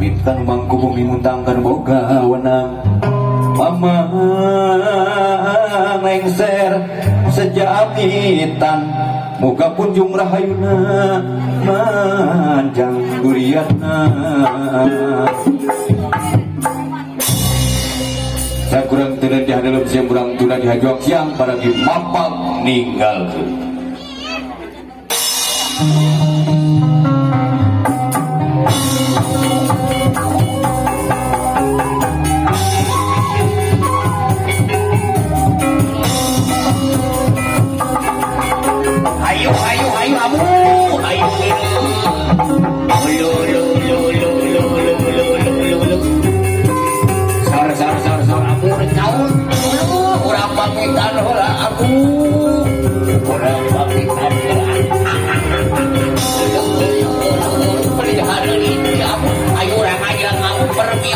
Pamit kanu mangku bumi muntang kanu boga wenang. Mama lengser sejamitan muga punjung rahayuna manjang duriatna. Saya kurang tunan di dalam siang kurang tunan di hajuang siang para di mapak ninggal. Ayo ayo ayo amu ayo. Lu lu lu lu lu lu lu lu lu. Sor sor sor sor amu nyaut. Urang pamitan heula amu. Urang pamitan heula. Pelihara ini amu. Ayo urang aya ngamu permi.